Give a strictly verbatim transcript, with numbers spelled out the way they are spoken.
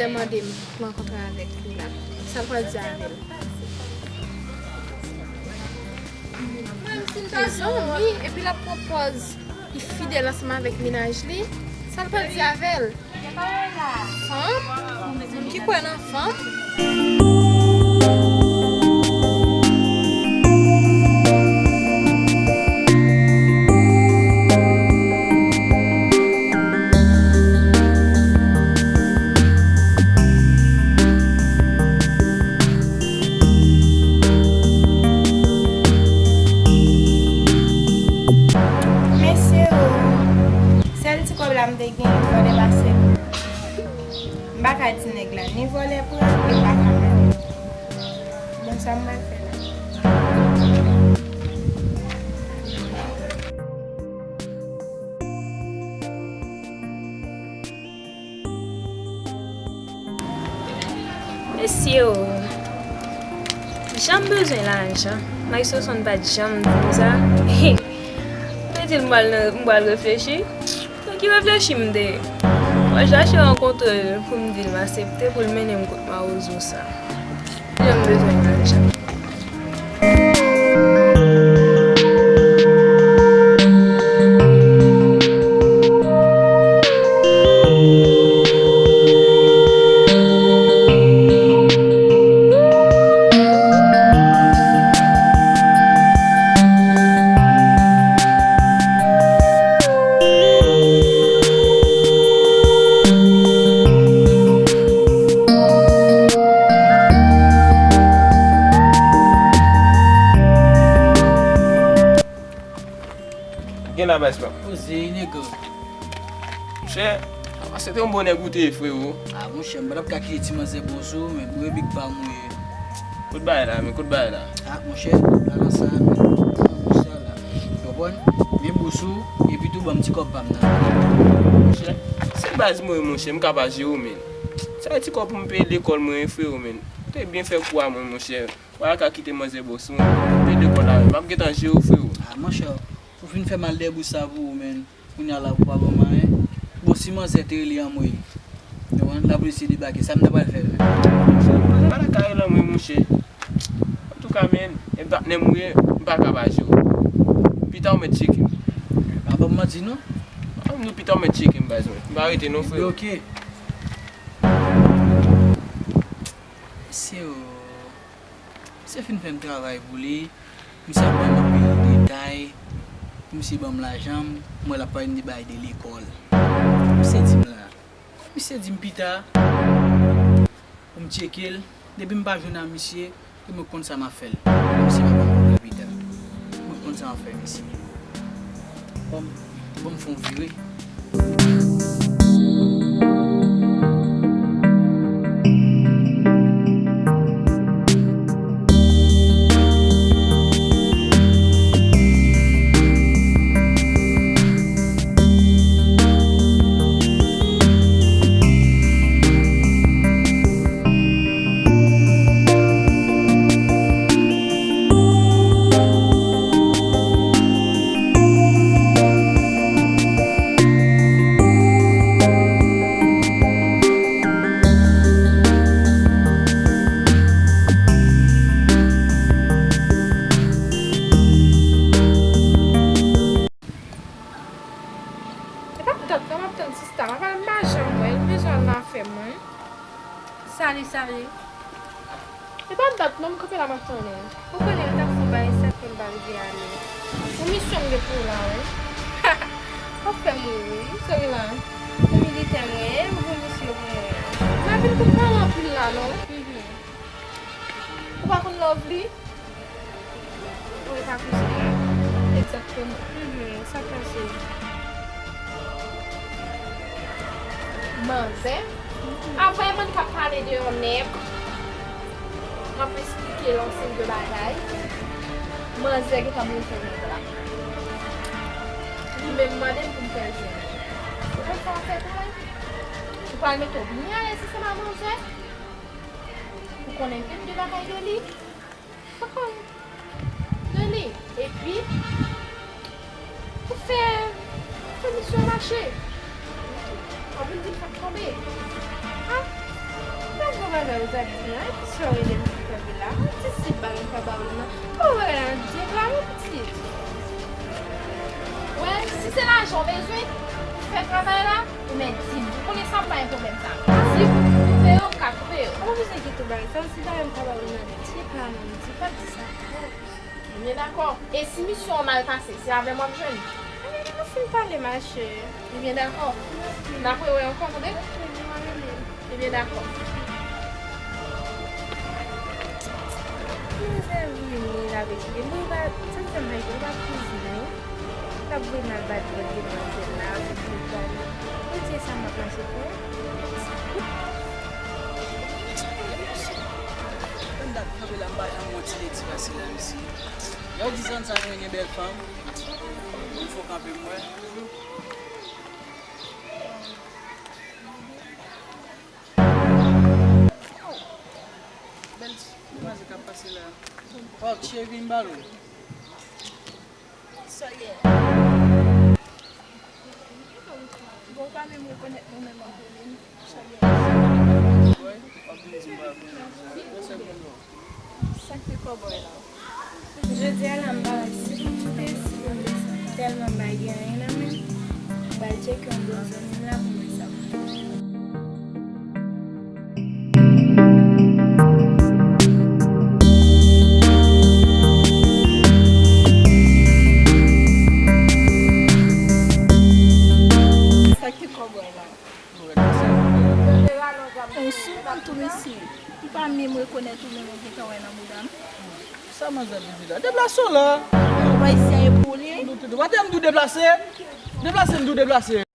Mande m rankontre avèk li la. Sa l pral di avè l? Mezanmi, epi l ap pran pòz li fidèl ansanm avèk mennaj li. Sa l pral di avè l? Fanm? Moun ki kwè nan fanm? Mesye o, sèl ti kòb la m te gen, vòlè pase m. M pa ka di nèg la ni vòlè pran, ni m pa ka mande. Bon, sa m pral fè la? Mesye o, jan m bezwen lajan. May Sosonn pa t janm di m sa. M te di l m pral nan, m pral reflechi. Nan ki reflechi m te ye? Mwen chache rankontre l pou m di l m aksepte pou l mennen m kot mawozo sa. Jan m bezwen lajan. Gen la baz pa. Poze, nego. Monchè, se te yon bon nèg ou te ye, frewo. A, monchè, m pa t ap ka kite ti manzè bò sou ou, men boure big pa m ou ye. Kot bagay la, men kot bagay la? A, monchè, la nan sa, men. Nan sa la. Ou konprann? Men bous ou, epi tou ban m ti kòb pa m nan. Monchè, se baz mwen, monchè, m ka pa jere w, men. Sa e ti kòb pou m peye lekòl mwen, frewo, men. Ou te byen fè kou a mwen, monchè. Ou pa ka kite manzè bò sou mwen. Peye lekòl la, men. M ap gentan jere w, frewo. A, monchè, ou fin fè mal dèbou sa pou ou, men. Kounye a la, ou pa ban m anyen. Bon, si manzè te rele anmwey. Ou konprann? Lapolis te debake. Sa m ta pral fè, men? Monchè, manzè pa ta ka rele anmwey, monchè. Antouka, men, e patnè m ou ye, m pa ka pa jere w. Pita ou mèt tcheke m. Pa ban m manti, non. An nou pita ou mèt tcheke m, baz mwen. M pa rete non, frewo. Ebyen, oke. Mesye o, misye fin fè m travay pou li, misye ap ban m anpil detay, misye ban m lajan, m wè l ap pale m de bagay de lekòl. Misye di m la, misye di m pita, pou m tcheke l, depi m pa jwenn a misye, ke mwen konn sa m ap fè l. Misye pa ban m pwoblèm pita. Mwen konn sa m ap fè misye. Bon, bon, m fè yon vire. E pa dat la m ap tann sista, m ap al mache mwen, li bezwen al nan afè mwen. Sali, Sali. E pa dat non, m kanpe la m ap tann ou. Ou konnen m t ap fè yon bagay sa fè m pa rive ale. Yon misyon m gen pou ou la, wi. W ap fè m ri, wi. Sori la. Ou militè mwen, ou bon misye pou mwen. M ap vin konn pale anpil la, non. Mhm. Ou pa konn Lovely? Wi, pa kouzin mwen. Egzakteman. Mhm, sa pase. Manzè. Avan e mwen k ap pale de yon nèg. M ap esplike l yon seri de bagay. Manzè gentan blofe nèg la. Li menm mande m pou m fè l jwenn li. Ou konn sa w ap fè pou mwen? Ou pral mete w byen alèz ansanm ak manzè? Ou konnen menm de bagay de li? Ou konn de li. Epi, ou fè, ou fè misyon mache. W ap vin di m fè k tonbe. A? Bagay ou t ap di m nan, epi sa w rele m pou kanpe la. Ti si bal m pa ba w nan. Ou wè nan di la, mon pitit. Wè, si se lajan w bezwen pou fè travay la, ou mèt di m. Ou konnen sa pa yon pwoblèm sa. Si pou koupe yo, m ka koupe yo. Ou pa bezwen kite w bagay sa, si bagay m pa ba w nan di la, mon pitit, pa di sa ankò. Ebyen, dakò. E si misyon an mal pase, se avè m w ap jwenn? Ebyen, nou fin pale, machè. Ebyen, dakò. N ap rewè ankò, tande? Ebyen, dakò. Manzè vini la, vini. Bon, li pa, sa k fè m hype, li pa kouzin li. L ap voye m al bat lòt demwazèl la, avèk lòt bagay. Bondye, sa m ap mache fè? Mwen dat kanpe la, m pa janm wè yon ti ledi pase la, mesye. Lè w di zòn sa, mwen gen bèl fanm. Yon fo kanpe m wè. Bèl demwazèl k ap pase la. Oh, cheri, vin m pale w. Sa ye? Bon, w pa menm rekonèt mwen menm anpil. Sa k te kòbòy la? Jodi a la, m pa wè si pou m monte, si pou m desann. Tèlman m pa gen anyen nan men m, m pral tcheke yon bon zanmi m la pou m wè sa pou m fè. Sa k te kòbòy la? Ou sou moun tou, mesye. Ou pa menm rekonèt ou menm, ou gentan wè nan bouda m. Sa manzè ap di la? Deplase w la. Ou pa isi a, e pou li. Ou pa tande m di w deplase? Deplase, m di w deplase.